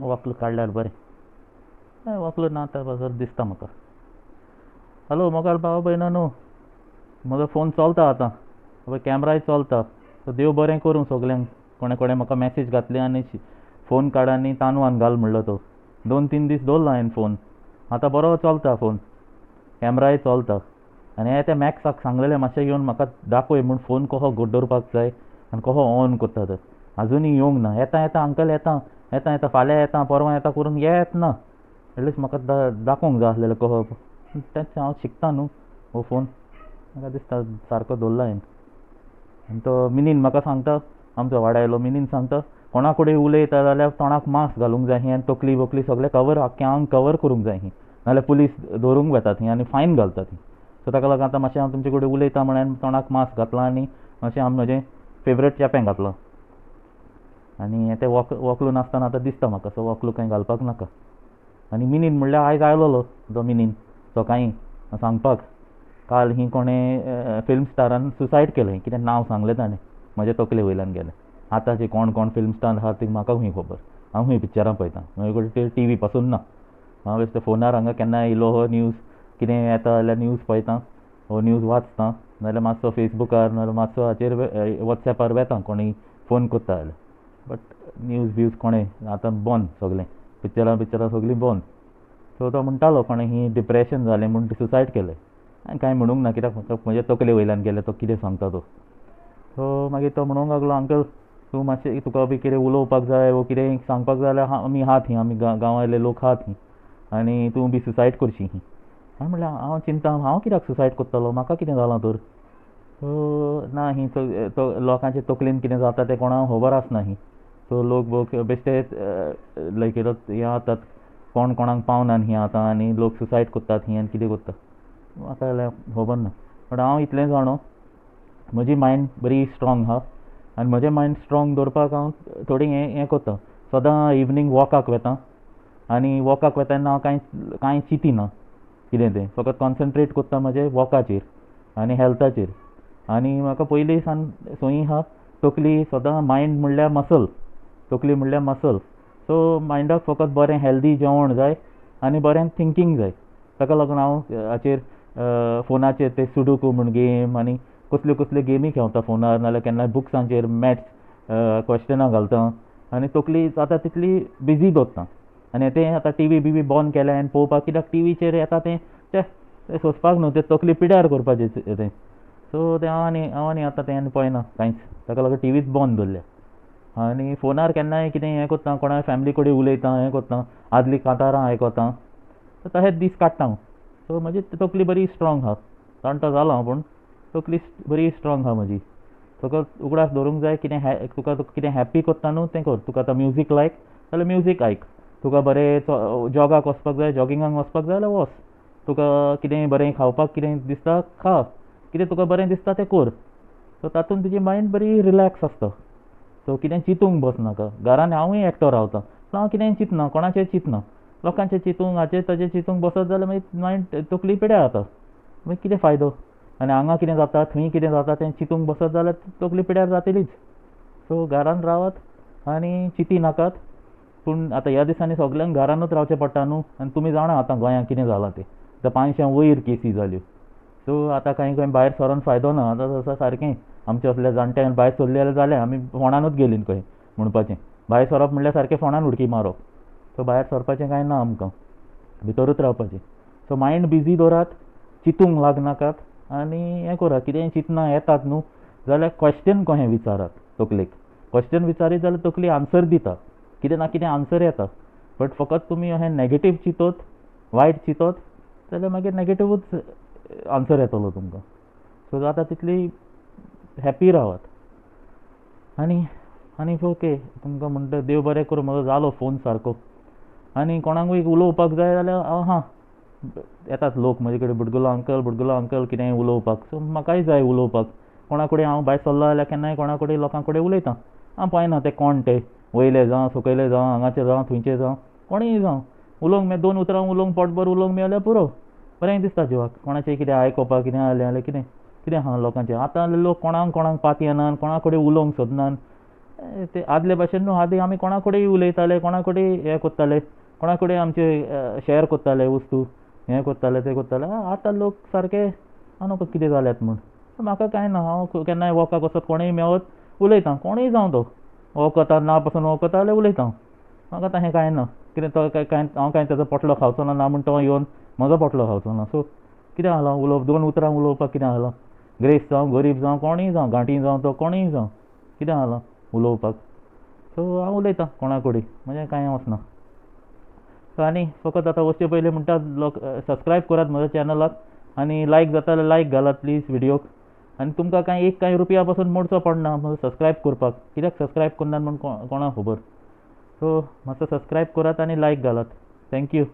वक्ल काडल्यार बरें. वक्ल ना आतां दिसता म्हाका. हॅलो मोगाळ भाव भयणांनो, म्हजो फोन चलता आतां, पळय कॅमराय चलता. सो देव बरें करूं सगल्यांक. कोणें कोणें म्हाका मॅसेज घातली आनी फोन काड आनी तानवान घाल म्हणलो तो. 2-3 दीस दवरलो हांवें फोन, आतां बरो चलता फोन, कॅमराय चलता. आनी हांवें त्या मॅक्साक सांगलेलें मातशें येवन म्हाका दाखय म्हूण फोन कसो दवरपाक जाय आनी कसो ऑन करता तो. आजुनूय येवंक ना. येता येता अंकल, येता येता येता, फाल्यां येता परवां येता करून येत ना. एटलिस्ट म्हाका दाखोवंक जाय आसलेलें कसो. तेंच हांव शिकता न्हू हो फोन, म्हाका दिसता सारको दवरला हांवें. आनी तो मिनीन म्हाका सांगता, आमचो वाड्यावयलो मिनीन सांगता, कोणा कडेन उलयता जाल्यार तोंडाक मास्क घालूंक जाय आनी तकली बकली सगळें कवर, आख्खें आंग कवर करूंक जाय, नाजाल्यार पुलीस धरूंक वेतात थंय आनी फायन घालतात थंय. सो ताका लागून आतां मातशें हांव तुमचे कडेन उलयता म्हणून तोंडाक मास्क घातलां आनी मातशें हांव म्हजें फेवरेट चेपें घातलां. आनी तें वक्ल नासतना आतां दिसता म्हाका, सो वक्ल कांय घालपाक नाका. आनी मिनीन म्हणल्यार आयज आयलोलो तो मिनीन सकाळीं सांगपाक, काल ही कोणें फिल्म स्टारान सुसायड केलें, कितें नांव सांगलें ताणें, म्हजे तकले वयल्यान गेलें. आतांचे कोण कोण फिल्म स्टार आसा ती म्हाका खंय खबर, हांव खंय पिक्चरां पळयता, म्हजे कडेन टी व्ही पासून ना. हांव बेश्टें फोनार हांगा केन्नाय येयलो हो न्यूज कितें येता जाल्यार न्यूज पळयता, हो न्यूज वाचता, नाजाल्यार मातसो फेसबुकार नाजाल्यार मातसो हाचेर वॉट्सॅपार वेता कोणूय फोन करता जाल्यार. बट न्यूज ब्यूज कोणें आतां बंद सगळें, पिक्चरां बिक्चरां सगळीं बंद. सो तो म्हणटालो कोणें ही डिप्रेशन जालें म्हूण सुसायड केलें. हांवें कांय म्हणूंक ना, कित्याक म्हाका म्हजे तकले वयल्यान गेलें तो कितें सांगता तो. सो मागीर तो म्हणूंक लागलो, अंकल तूं मातशें तुका बी कितें उलोवपाक जाय वो कितें सांगपाक जाय जाल्यार आमी आहा थंय, आमी गांवांतले लोक आहा थंय, आनी तूं बी सुसायड करशी. हांवें म्हणलें हांव चिंता, हांव कित्याक सुसायड करतलो, म्हाका कितें जालां तर. सो ना ही लोकांचे तकलेन कितें जाता तें कोणाक खबर आसना ही. सो लोक बेश्टे लायक हें जातात, कोण कोणाक पावना ही आतां, आनी लोक सुसायड करतात ही आनी कितें करता, म्हाका जाल्यार खबर ना. बट हांव इतलें जाणो, म्हजी मायंड बरी स्ट्रोंग आहा आनी म्हजें मायंड स्ट्रोंग दवरपाक हांव थोडी हें हें करता. सदां इवनींग वॉकाक वता आनी वॉकाक वता तेन्ना हांव कांय कांय चिंतिना कितें तें, फकत कॉन्सन्ट्रेट करता म्हजे वॉकाचेर आनी हेल्थाचेर. आनी म्हाका पयलीं सावन संवय आहा, तकली सदां मायंड म्हणल्यार मसल, तकली म्हणल्यार मसल. सो मायंडाक फकत बरें हेल्दी जेवण जाय आनी बरें थिंकींग जाय. ताका लागून हांव हाचेर फोनाचेर ते सुडोकू म्हूण गेम आनी कसल्यो कसल्यो गेमी खेळटा फोनार, नाजाल्यार केन्नाय बुक्सांचेर मॅथ्स क्वेश्चनां घालता आनी तकली जाता तितली बिजी दवरता. आनी तें आतां टी व्ही बिवी बंद केल्या हांवें पळोवपाक, कित्याक टी व्हीचेर येता तें तें सोंसपाक न्हू, तें तकली पिड्यार करपाचें तें. सो तें हांव आनी आतां तें आनी पळयना कांयच, ताका लागून टी व्हीच बंद दवरल्या. आनी फोनार केन्नाय कितें हें करता, कोणाय फॅमिली कडेन उलयता, हें करता, आदलीं कांतारां आयकता, तशेंच दीस काडटा हांव. सो म्हजी तकली बरी स्ट्रोंग आहा, जाणटो जालो हांव पूण तकली बरी स्ट्रोंग आहा म्हजी. फकत उगडास दवरूंक जाय कितें तुका कितें हॅप्पी करता न्हू तें कर. तुका आतां म्युजीक लायक जाल्यार म्युजीक आयक, तुका बरें जॉगाक वचपाक जाय, जॉगिंगाक वचपाक जाय जाल्यार वच, तुका कितें बरें खावपाक कितें दिसता खा, कितें तुका बरें दिसता तें कर. सो तातूंत तुजी मायंड बरी रिलॅक्स आसता. सो कितें चिंतूंक बसनाका. घरान हांवूय एकटो रावता, पूण हांव कितेंय चिंतना, कोणाचें चिंतना, लोकांचें चिंतूंक हाचें ताचें चिंतूंक बसत जाल्यार मागीर मायंड तकली पिड्यार जाता, मागीर कितें फायदो. आनी हांगा कितें जाता थंय कितें जाता तें चिंतूंक बसत जाल्यार तकली पिड्यार जातलीच. सो घरान रावात आनी चिंती नाकात. पूण आतां ह्या दिसांनी सगल्यांक घरानूच रावचें पडटा न्हू, आनी तुमी जाणा आतां गोंयांत कितें जालां तें, आतां 500 वयर केसी जाल्यो. सो आतां कांय खंय भायर सरोन फायदो ना, आतां तसो सारकें आमचे असल्या जाणट्यांक भायर सरले जाल्यार जालें, आमी फोंडानूच गेलीं खंय म्हणपाचें. भायर सरप म्हणल्यार सारकें फोंडान उडकी मारप. सो भायर सरपाचें कांय ना आमकां, भितरूच रावपाचें. सो मायंड बिजी दवरात, चिंतूंक लागनाकात आनी हें करात. कितेंय चिंतना येतात न्हू जाल्यार क्वेश्चन कशें विचारात तकलेक, क्वेश्चन विचारीत जाल्यार तकली आन्सर दिता, कितें ना कितें आन्सर येता. बट फकत तुमी अशें नॅगेटीव चिंतत, वायट चिंतत जाल्यार मागीर नॅगेटिवूच आन्सर येतलो तुमकां. सो जाता तितली हॅप्पी रावात. आनी आनी ओके तुमकां म्हणटा देव बरें करूं, म्हजो जालो फोन सारको. आनी कोणाकूय उलोवपाक जाय जाल्यार हांव आहा, येतात लोक म्हजे कडेन, बुडकुलो अंकल बुडकुलो अंकल कितेंय उलोवपाक. सो म्हाकाय जाय उलोवपाक, कोणा कडेन हांव भायर सरलो जाल्यार केन्नाय कोणा कडेन लोकां कडेन उलयता. हांव पळयना ते कोण ते, वयले जावं सकयले जावं, हांगाचे जावं थंयचे जावं, कोणूय जावं, उलोवंक मेळ 2 उतरां उलोवंक पोटभर उलोवंक मेळल्यार पुरो, बरें दिसता जिवाक. कोणाचें कितें आयकोपाक कितें जालें जाल्यार कितें कितें आहा लोकांचें. आतां लोक कोणाक कोणाक पातयेनात, कोणा कडेन उलोवंक सोदनात. ते आदले भाशेन न्हू. आदीं आमी कोणा कडेन उलयताले, कोणा कडेन हें करताले, कोणा कडेन आमचे शेअर करताले वस्तू, हें करताले तें करताले. आतां लोक सारके हांव नकळो कितें जाल्यात म्हूण. म्हाका कांय ना, हांव केन्नाय वॉकाक वचत कोणूय मेळत उलयता, कोणूय जावं तो, वळखता ना पसून वळखता जाल्यार उलयता हांव. म्हाका तशें कांय ना. कितें तो कांय हांव कांय ताजो पोटलो खावचो ना, ना म्हूण तो येवन म्हजो पोटलो खावचो ना. सो कितें जालां उलोवप, दोन उतरां उलोवपाक कितें जालां? ग्रेस्त जावं, गरीब जावं, कोणूय जावं, घांटी जावं तो, कोणूय जावं, कितें जालां उलोवपाक? सो हांव उलयतां कोणा कडेन, म्हजें कांय वचना. सो आनी फकत आतां वचचे पयलीं म्हणटा, लोक सबस्क्रायब करात म्हज्या चॅनलाक आनी लायक जाता जाल्यार लायक घालात प्लीज व्हिडियोक. आनी तुमकां कांय एक कांय रुपया पसून मोडचो पडना म्हजो सबस्क्रायब करपाक. कित्याक सबस्क्रायब करनात म्हूण कोणाक खबर. सो मातसो सबस्क्रायब करात आनी लायक घालात. Thank you.